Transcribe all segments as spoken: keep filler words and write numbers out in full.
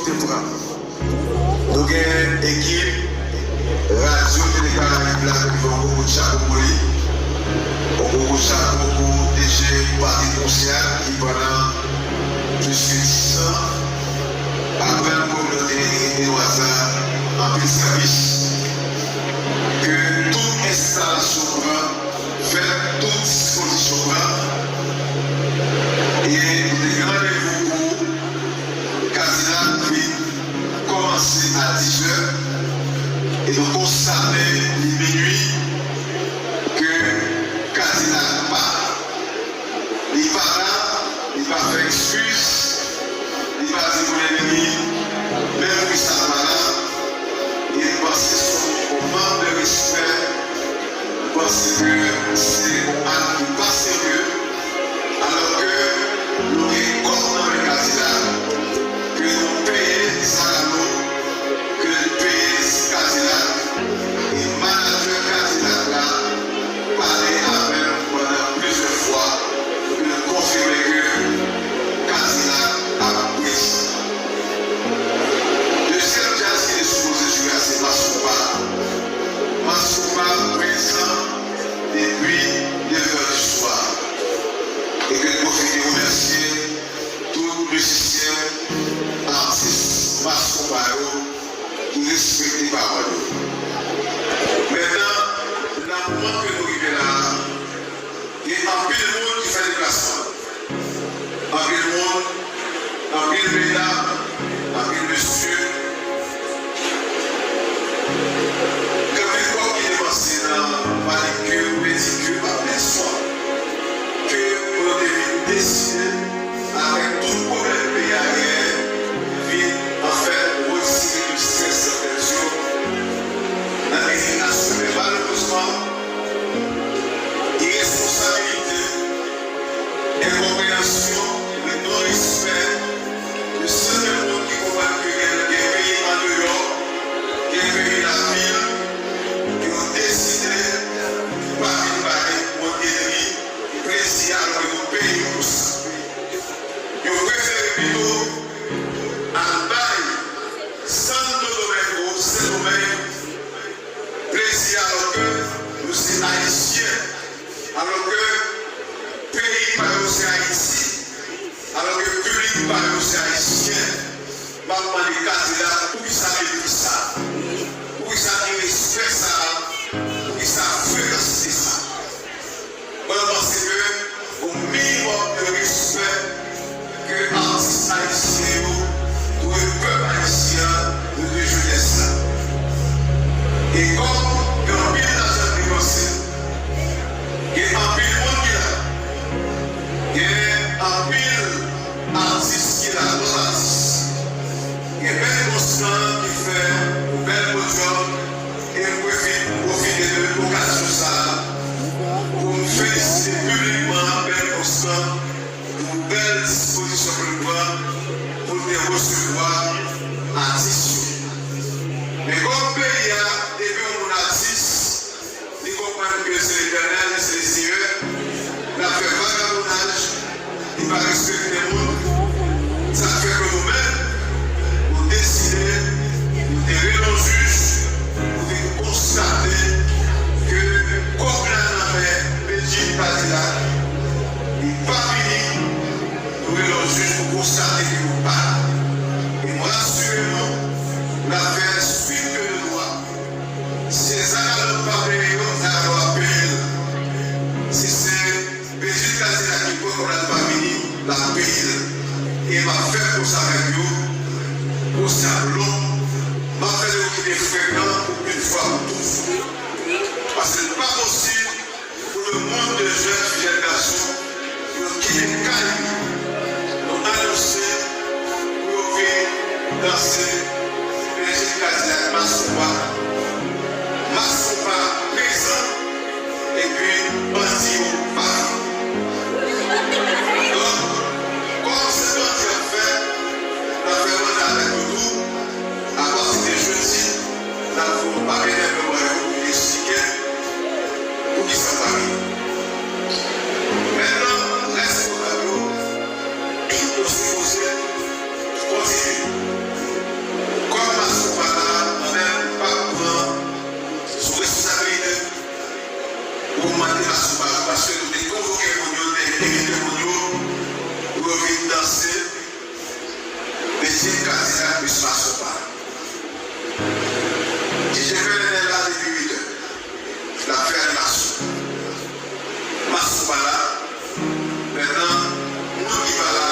Te pran. Nou gen ekip Radyo Tele Karayib la, nou fè yon gwo kout chapo pou li. Yon gwo kout chapo pou D G Patrick Conciac, ki pandan plis ke dis an ap rann kominote Beninois la anpil sèvis. Ke tout enstalasyon pran, fè tout dispozisyon pran. E nou te gen randevou pou Kadilak vin kòmanse a diz è, e nou konstate li minui ke Kadilak pa, li pa la, li pa fè ekskiz, li pa di moun ennmi, men poukisa l pa la, e m panse se yon mank de respè. M panse ke se yon ak ki pa serye, alò ke nou gen kòb nan men Kadilak, ke nou peye Zagalo, ke nou peye Kadilak, e manadjè Kadilak la pale avè m pandan plizyè fwa, pou l konfime ke Kadilak ap prezan. Dezyèm djaz ki te sipoze jwe a se Mas Konpa. Mas Konpa prezan depi nèf è di swa. E ke n pwofite remèsye tout mizisyen, atis Mas Konpa yo ki respekte pawòl yo. Mentnan, nan moman ke nou rive la a, gen anpil moun ki fè deplasman. Anpil moun, anpil medam, anpil mesye. Gen anpil kòb ki depanse nan manikir, pedikir, pa menm swa. Ke pou yo te vin deside, avèk tout pwoblèm peyi a genyen, vin, anfèt, retire tout estrès nan tèt yo, nan iritasyon. Men malerezman, iresponsabilite, enkonpreyansyon, le non respè de sèten moun ki konprann ke gen, gen peyi andeyò, gen peyi lavil, yo deside pa vin bay moun ennmi plezi a lè yo peye pou sa. Yo prefere pito al bay Santo Domingo, Sendomeng, plezi alò ke yo se Ayisyen, alò ke peyi pa yo se Ayiti, alò ke piblik pa yo se Ayisyen. M ap mande Kadilak poukisa mepri sa? Poukisa irespè sa? Poukisa frekansite sa? Mwen panse ke yon minimòm de respè ke atis ayisyen yo dwe pèp ayisyen an, yo dwe jenès la. E kòm gen anpil lajan depanse, gen anpil moun ki la, gen anpil atis ki la, lòt atis. Gen bèl Konstan ki fè yon bèl podyòm, e m pwofit-, pwofite de okazyon sa a pou m felisite piblikman bèl Konstan pou bèl dispozisyon ke l pran pou l te resevwa atis yo. Men kòm peyi a, depi yon moun atis, li konprann ke se Letènèl, se Seyè, l ap fè vagabonnaj, li pa respekte moun. Sa k fè ke nou menm, nou deside, nou te rele yon jij, nou te konstate ke kòb la nan men Bedjine Kadilak, li pa vini, nou rele yon jij pou konstate ke yo pa la. E mwen asire nou, n ap fè swit ke de dwa. Si se Zagalo k pa peye yo, Zagalo ap peye l. Si se Bedjine Kadilak ki pran kòb la, li pa vini, l ap peye l. E m ap fè pwosè avèk yo. Pwosè ap long. M ap fè yo kite frekan pou yon fwa pou tout. Paske li pa posib pou de moun, de jèn fi, jèn gason, pou yo kite kay yo, nou anonse pou yo vin danse Bedjine Kadilak Mas Konpa. Mas Konpa prezan, epi bandi yo pa vin. Donk, kòm se bandi ap fè, n ap fè bandi avèk yo tou. Apati de jedi, n ap fè yon pakèt enfòmasyon pou n esplike poukisa n pa vini. Mentnan, rès pwogram yo, yo sipoze kontinye. envite moun yo pou yo vin danse. Dezyenm Kadilak Miss Masonba. DJ Colonel la depi uit è. L ap fè animasyon. Masonba la. Mentnan, moun ki pa la,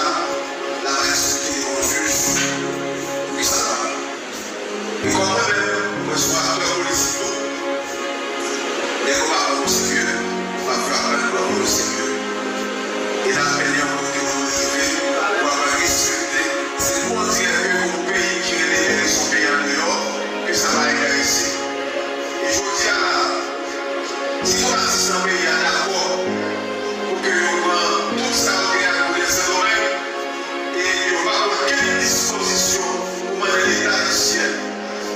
l ap eksplike devan yon jij poukisa l pa la. E kòm mwen menm, mwen se yon aktè politik tou, nèg yo pa pran m oserye, m ap fè apèl pou yo pran m oserye. E n ap mennen yon kote pou nou rive, pou ap respekte. Se pou w di ke yon peyi ki rele Bèlè se yon peyi andeyò, ke sa pa enterese. E jodi a la, si tout atis nan peyi a dakò pou ke yo pran tout sa yo gen ak Gouyad Sendomeng, e yo pa pran kenn dispozisyon pou mande Leta ayisyen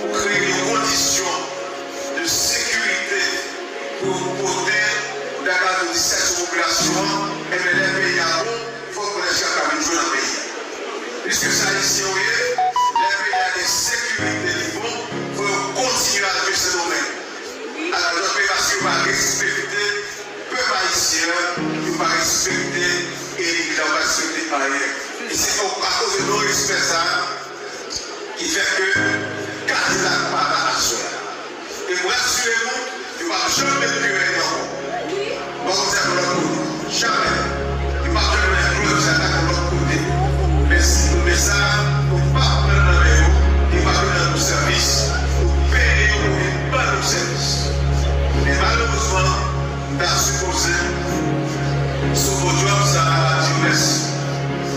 pou kreye de kondisyon de sekirite pou yo pote, pou ta ka di, sèks popilasyon an, enben lè peyi a bon, fòk konesans ka vin jwe nan peyi a. Piske se Ayisyen yo ye, lè peyi a gen sekirite, li bon, fò yo kontinye al jwe Sendomeng. Alò, lòt peyi, paske yo pa respekte pèp ayisyen an, yo pa respekte elit la, yo pa respekte anyen. E se akoz de non respè sa a ki fè ke Kadilak pa la aswè a. E m rasire nou, yo p ap janm met pye yo ankò. Bò kote a pou lòt kote. Jamè. Yo p ap janm met pye yo ankò lòt kote. Men si nou men sa, nou p ap pran nan men yo, yo p ap vin rann nou sèvis, nou peye yo pou vin ban nou sèvis. Men malerezman, m ta sipoze sou podyòm sa a di yo mèsi.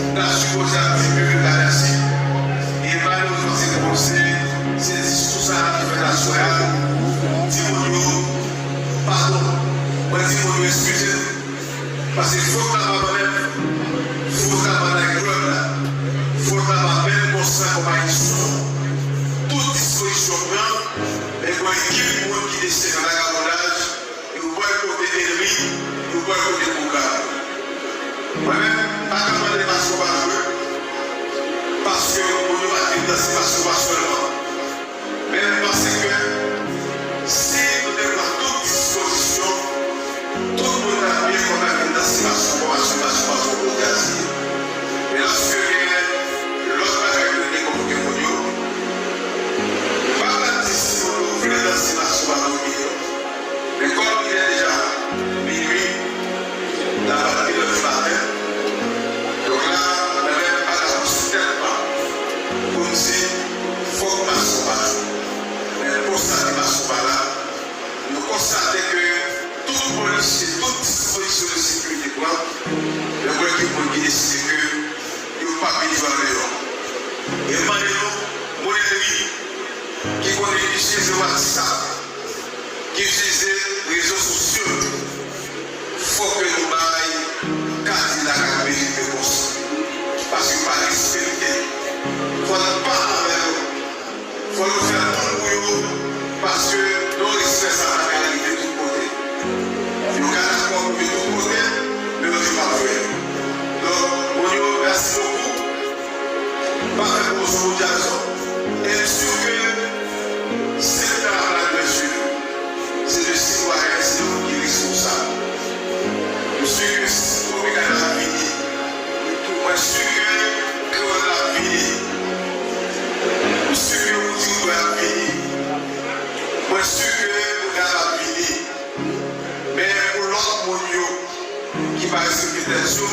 M ta sipoze ap di piblik la mèsi. E malerezman, se konsa, se diskou sa a ki fèt aswè a. M di moun yo padon. Mwen di moun yo eskize nou. Paske fòt la pa mwen menm. Fòt la pa nèg klèb la. Fòt la pa menm konsa konpayi son. Tout dispozisyon pran, men gon ekip moun ki deside nan vagabondaj, yo bòykote enmi, yo bòykote pwogram. Mwen menm, m pa ka mande Masonba jwe, paske moun yo pa t vin danse Masonba sèlman. Men m panse ke si nou te pran tout dispozisyon, tout moun t ap byen kontan vin danse Masonba, Masonba, Masonba, Masonba, jodi a se. Men lòske gen lòt bagay yo te konvoke moun yo, m pa pral di si moun yo vle danse Masonba pou yo. Men kòm il est déjà minuit, la pa pi lè di maten, donk la, mwen menm m pa ka pran sou tèt mwen pou m di fòk Masonba jwe. Men konstate Masonba la, nou konstate ke tout polisye, tout dispozisyon de sekirite pran, men mwen gen moun ki deside ke yo p ap vin jwe andeyò. E m mande nou, moun enmi ki konn itilize WhatsApp, ki itilize rezo sosyo yo, fòk ke nou bay Kadilak ak Berit repons. Paske yo pa respekte. Fò n pale avè yo. Fò yo fè moun pou yo. Paske non respè sa pa ka rive tout kote. Yo ka dakò pou yo tout kote, men yo di yo p ap jwe. Donk, moun yo, mèsi bokou. Pa fè pwomosyon pou dyaz non. E m si ke se travay mesye yo. Se de sitwayen, se de moun ki responsab. M si ke Tropikana ap vini. Mwen si ke Kreyòl la ap vini. M si ke Woudi Woudwè ap vini. Mwen si ke Boudal ap vini. Men pou lòt moun yo ki pa respekte tèt yo,